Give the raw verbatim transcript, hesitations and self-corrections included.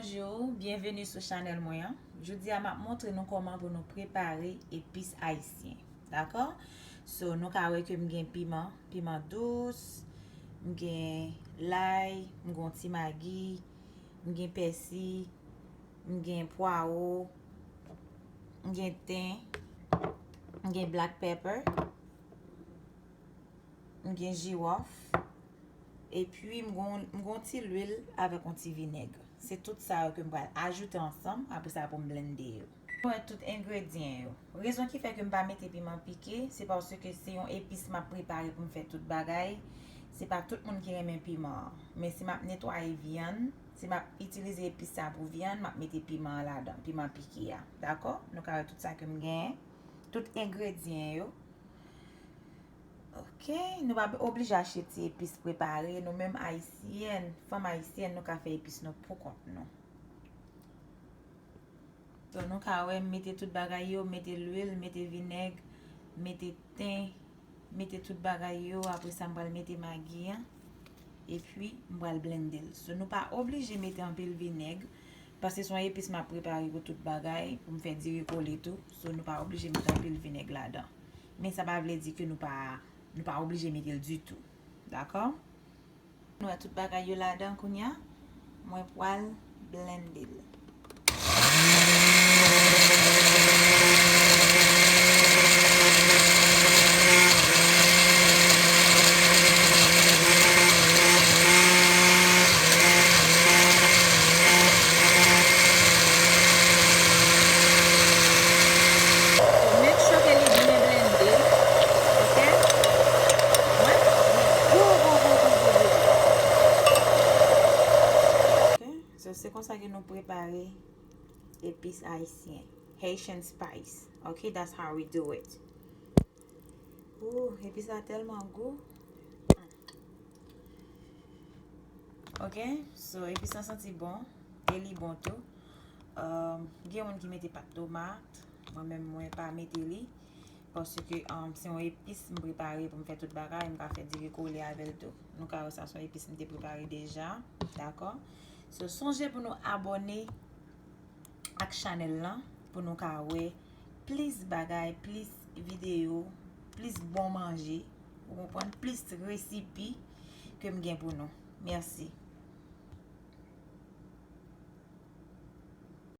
Bonjou, byenveni sou chanèl mwen an. Jodi a m ap montre nou kòman pou nou prepare epis ayisyen. Dakò? So, nou ka wè ke m gen piman, piman dous, m gen lay, m gen yon ti magi, m gen pèsi, m gen pwawo, m gen ten, m gen black pepper, m gen jiwòf, epi m gen, m gen yon ti lwil avèk yon ti vinèg. Se tout sa yo ke m pral ajoute ansanm, apre sa pou m blende yo. Mwen tout engredyan yo. Rezon ki fè ke m pa mete piman pike, se paske se yon epis m ap prepare pou m fè tout bagay. Se pa tout moun ki renmen piman. Men si m ap netwaye vyann, si m ap itilize epis sa pou vyann, m ap mete piman an ladan, piman pike a. Dakò? Nou ka wè tout sa ke m genyen. Tout engredyan yo. Ok, nou pa oblije achte ti epis prepare. Nou menm ayisyèn, fanm ayisyèn, nou ka fè epis nou pou kont nou. Donk, nou ka wè, m mete tout bagay yo, mete lwil, mete vinèg, mete ten, mete tout bagay yo. Apre sa, m pral mete magi an. Epi, m pral blende l. So, nou pa oblije mete anpil vinèg, paske se yon epis m ap prepare pou tout bagay, pou m fè diri kole tou. So, nou pa oblije mete anpil vinèg ladan. Men sa pa vle di ke nou pa, nou pa oblije mete l ditou. Dakò? Nou wè tout bagay yo ladan kounya. Mwen pral blende l. So, make sure ke li byen blende. Ok? Mwen, li gou, gou, gou, gou, gou, gou. Ok? So, se konsa ke nou prepare epis ayisyen. Haitian spice. Ok, that's how we do it. Ooh, epis la tèlman gou. Ok, so epis la santi bon. E li bon tou. Um, gen moun ki mete pat tomat. Mwen menm, mwen pa mete li. Paske, um, se yon epis m prepare pou m fè tout bagay. M ka fè diri kole avè l tou. Nou ka wè sa se yon epis m te prepare deja. Dakò? So, sonje pou nou abòne ak chanèl lan pou nou ka wè plis bagay, plis videyo, plis bon manje, ou konprann, plis resipi ke m gen pou nou. Mèsi.